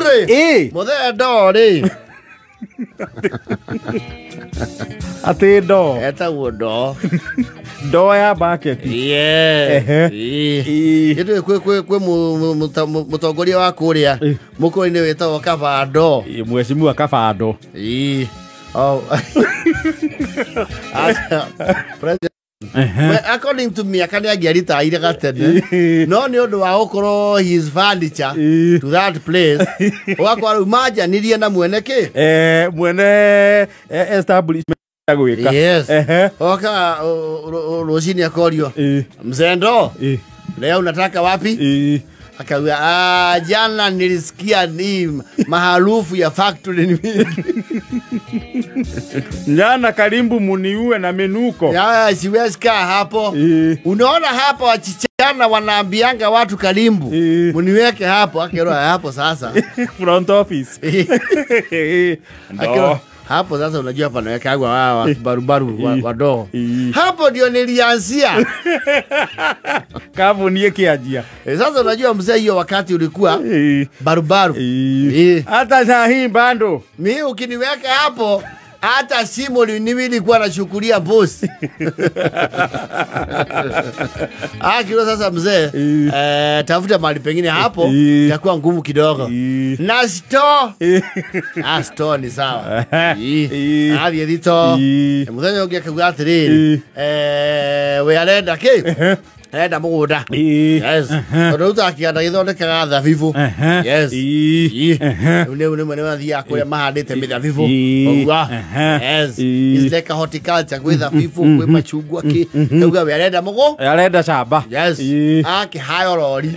Rĩu rĩ, mũthee ndoo rĩ, Atĩ ndoo. Etagwo ndoo. Ndoo ya bucket. Yeah. Ehe. Ĩĩ. Ĩĩ. Ĩndĩ kwĩ mũtongoria wa kũrĩa mũkũrũ-inĩ wĩtagwo Kabando. Ĩĩ, Mheshimiwa Kabando. Ĩĩ. Oh. Aca, President. Well, according to mĩaka nĩ angĩaritaire gatene, no nĩ ũndũ wa gũkorwo his furniture to that place, ũgakora rĩu manjanirie na mwene kĩ. Mwene establishment ya gwĩka. Yes. Oka rũcinĩ akorio, "Mzendo, leo unataka wapi?" Akauga, "Ah, jana nilisikia ni maharufu ya factory ni mingi." Jana karibu muniue na minuko. Ya, siwezi kaa hapo. Unaona hapa wachichana wanaambianga watu kalimbu muniweke hapo. Akerwa hapo sasa. Front office. Akerwa Ndo. hapo sasa, unajua panawekagwa hawa barubaru wadogo. Hapo ndio nilianzia. Kambuni ĩkĩanjia. Sasa unajua mzee, hiyo wakati ulikuwa barubaru. Hata saa hii bado. Mi ukiniweka hapo hata simu nilikuwa nashukulia bosi. Ah, kilo sasa mzee, tafuta mahali pengine hapo itakuwa ngumu kidogo. Na store. Ah, store ni sawa. Athiĩ thito. Mũthenya ũngĩ akauga atĩrĩrĩ, we arenda kĩ? Arenda mũgũnda. Yes. Tondũ rĩu ta kĩganda gĩthondekaga thabibũ. Yes. Rĩu nĩ nĩ mathiaga kũrĩa mahandĩte mĩthabibũ. Ũguo. Yes. It's like a horticulture, gwĩ thabibũ, gwĩ machungwa kĩ. Kauga we arenda mũgũ. Arenda camba. Yes. Akĩhayo rori.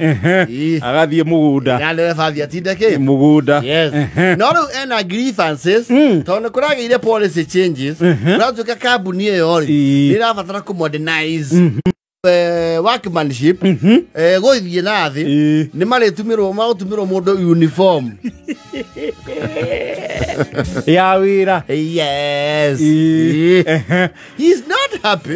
Agathiĩ mũgũnda. Na ndereba athiĩ atinde kĩ? Mũgũnda. Yes. No rĩu ena grievances tondũ nĩ kũragĩire policy changes. Kũratuĩka kambuni ĩyo rĩ, nĩ ĩrabatara kũ modernize workmanship, gũthiĩ na thĩ, nĩ marĩtumĩrwo magũtumĩrwo mũndũ uniform ya wĩra. Yes. He's not happy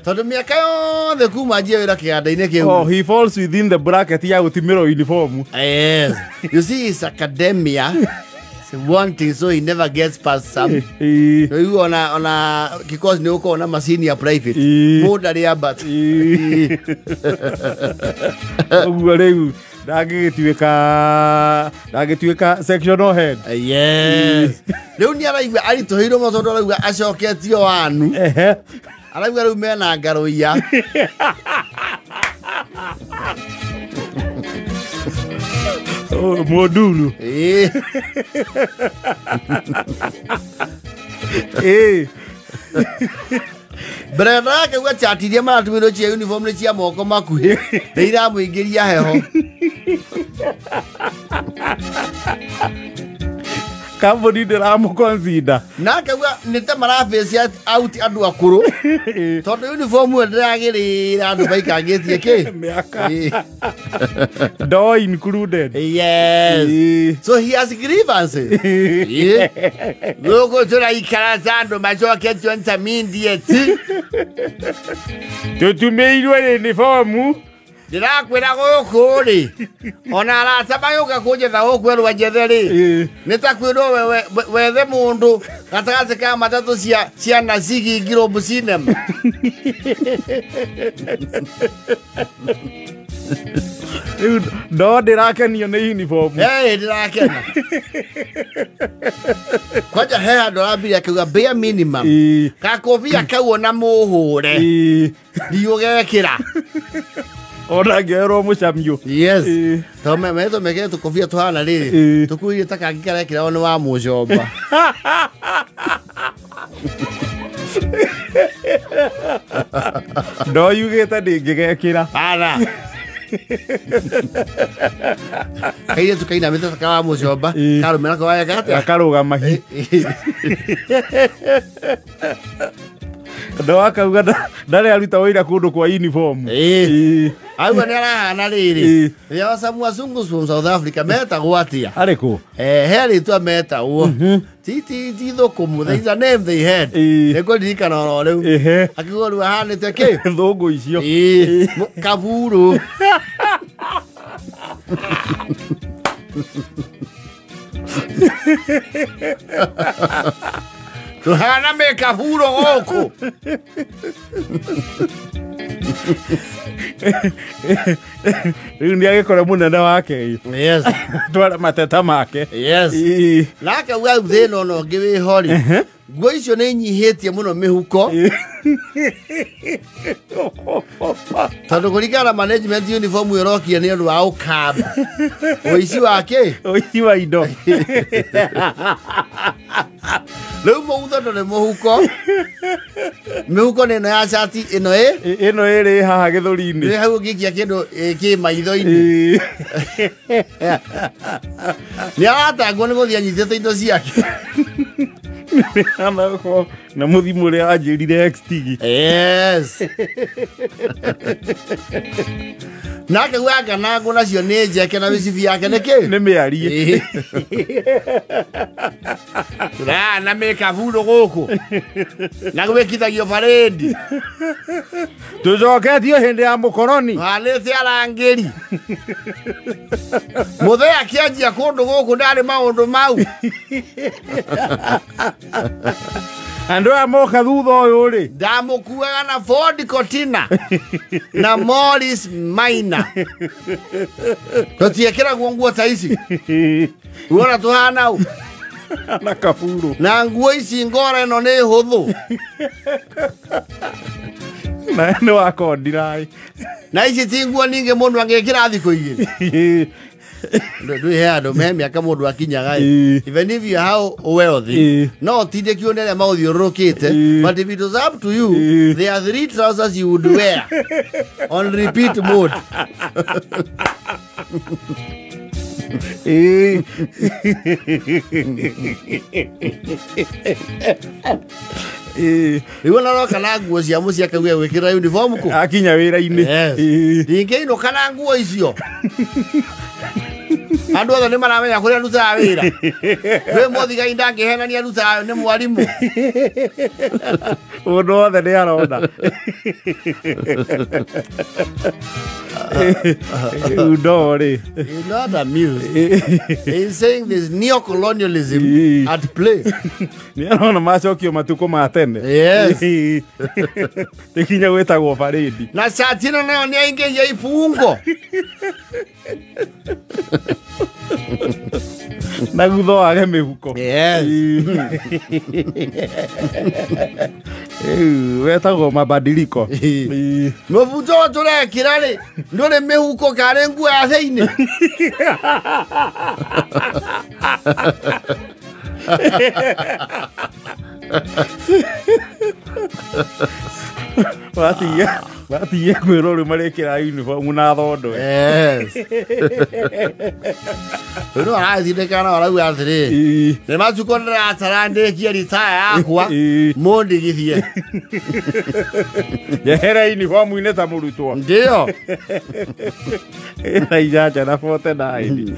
tondũ mĩaka yothe kuma anjie wĩra kĩganda-inĩ kĩu. Oh, he falls within the bracket ya gũtumĩrwo uniform. Yes. You see, it's academia. It's one thing, so he never gets past some. Rĩu ona kikosi nĩ ũkorwo na macini ya private. Mũndũ arĩ ambata. Ũguo rĩu ndangĩgĩtuĩka sectional head. Yes. Rĩu nĩ araigua aritũhĩirwo mũno tondũ arauga acoketio wanu. Arauga rĩu mena ngarũiya. Oh, mũnduru. Brenda akauga chati iria maratũmĩrwo cia uniform nĩ cia moko makuhĩ, nĩ iramũingĩria heho. Kambuni ndĩramũ-consider. Na akauga nĩ ta maraphase out andũ akũrũ tondũ uniform ĩyo ndĩragĩrĩra andũ maikangĩtie kĩ? Mĩaka. Door included. Yes. So he has grievances. Gũkũ tũraikara ta andũ macoketio intermediate. Tũtumĩirwo uniform. Ndĩrakwĩra gũkũ rĩ, ona arata magĩũka kũnjetha gũkũ erwo njethe rĩ, nĩ ta kwĩrwo wethe mũndũ gatagatĩ ka matatũ cia ciana cigingirwo cinema. Rĩu no ndĩrakenio nĩ uniform. Ndĩrakena. Kwanja he handũ arambirie akiuga bare minimum. Gakobia kau ona mũhũre. Ndiũgekĩra. Ona ngĩoerwo mũcamio. Yes. Tondũ metwo mekĩre tũkobia tũhana rĩrĩ, tũkuire ta kangĩ karekĩragwo nĩ wa mũcomba. Ndo yugĩte ndĩngĩgekĩra. Ara. Kairĩtu kainamĩte ta ka wa mũcomba, karũme nako gageka atĩa? Gakarũgama hi. Ndo akauga ndarĩ aruta wĩra kũndũ kwa uniform. Auga nĩ arahana rĩrĩ. Rĩrĩa wacamu wazungu from South Africa metagwo atĩa? Arĩkũ? He rĩtwa metagwo. Ti thũkũmũ, there is a name they had. Nĩngũririkana oro rĩu. Akiuga rĩu ahanĩte kĩ? Thũngũ icio. Kaburu. Tuhana mekaburo gũkũ. Rĩu nĩ agĩkora mũnene wake. Yes. Twara mateta make. Yes. Nake uga thĩna ona ũngĩ wĩho rĩ, nguo icio nĩ inyihĩtie mũno mĩhuko tondũ kũringana na management uniform ĩrokia nĩ ũndũ wa ũkamba ũici wa kĩ Ũici wa indo. Rĩu mũgutho ndũrĩ mũhuko, mĩhuko nĩ ĩno ya cati ĩno ĩ Ĩno ĩrĩ haha gĩthũri-inĩ. Nĩ hau ũngĩikia kĩndũ kĩ maitho-inĩ. Nĩ aratangwo nĩ gũthiĩ anyitĩte indo ciake. Na mũthimo ũrĩa wanjĩrire XT. Yes. Nake gwaka nangu nacio nĩ njeke na mĩcibi yake nĩ kĩ? Nĩ mĩarie. Na mĩkaburo gũkũ. Na gwĩkithagio parade. Tũcoketio hĩndĩ ya mũkoroni. Hanĩte arangĩri. Mũthee akĩanjia kũndũ gũkũ ndarĩ maũndũ mau. Andũ aya moka thutha ũyũ rĩ. Ndamũkuaga na Ford Cortina na Morris Minor. Tũtiĩkĩragwo nguo ta ici. Uona tũhana ũ? Na kaburu. Na nguo ici ngora ĩno nĩ hũthũ. Na nĩ wakondira. Na ici ti nguo ningĩ mũndũ angĩkĩra thikũ igĩrĩ. Ndwĩ he andũ me mĩaka mũndũ akinyaga ĩ. Even if you are how wealthy, no ũtindĩkio nĩ arĩa maũthiũrũrũkĩte, but if it was up to you, there are 3 trousers you would wear on repeat mode. Rĩu ona roka na nguo cia mũciĩ akauga gwĩkĩra uniform kũ? Akinya wĩra-inĩ. Ndingĩinũka na nguo icio. Andũ othe nĩ maramenya kũrĩa ndutaga wĩra. Wĩ mũthigari ndangĩhenania ndutaga nĩ mwarimũ. Mũndũ wothe nĩ arona. Ndorĩ. He's not amused. He's saying there's neo-colonialism at play. Nĩ arona macokio matukũ ma tene. Yes. Tĩkinya gwĩtagwo parade. Na cati ĩno nayo nĩ aingĩria ibungo. Na thutha wage mĩhuko. Yes. Wetagwo mabadiliko. Mũbuto ũyũ tũrekĩra rĩ, ndũrĩ mĩhuko karĩ nguo ya thĩinĩ. Watigia kwĩrwo rĩu marĩkĩra uniform na thondo. Yes. Rĩu arathindĩkana arauga atĩrĩ, nĩ matukũ ndĩratara ndĩkie ritaya yakwa mũndigithie. Njehere uniform-inĩ ta mũrutwo. Ndio. Na ijanja na 49.